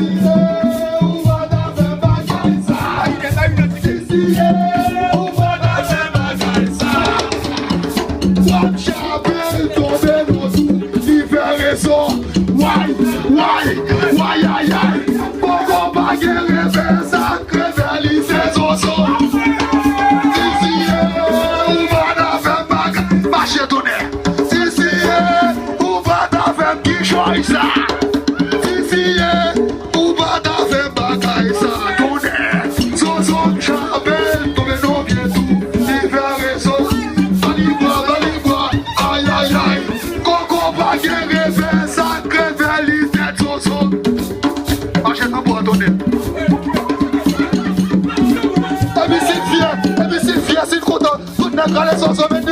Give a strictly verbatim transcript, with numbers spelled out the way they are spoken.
Ou pa ta fè bagay sa. Sisiye, ou pa ta fè bagay sa. W ap chape l tonbe nan twou, li fè rezo. Way, way, way, ay, ay. Poko pa gen revè, sa k revè li se zozo. Sisiye, ou pa ta fè bagay. Mache tonnè. Sisiye, ou pa ta fè m kichòy sa. Sisiye, ou pa ta fè bagay sa. Tonnè, zozo m chape l tonbe nan vye twou, li fè rezo. Ba li bwa, ba li bwa, ay, ay, ay. Koko pa gen revè, sa k revè li tèt zozo. Mache tanbou an tonnè. Epi si l fyè, epi si l fyè, si l kontan, tout nèg rale zozo, men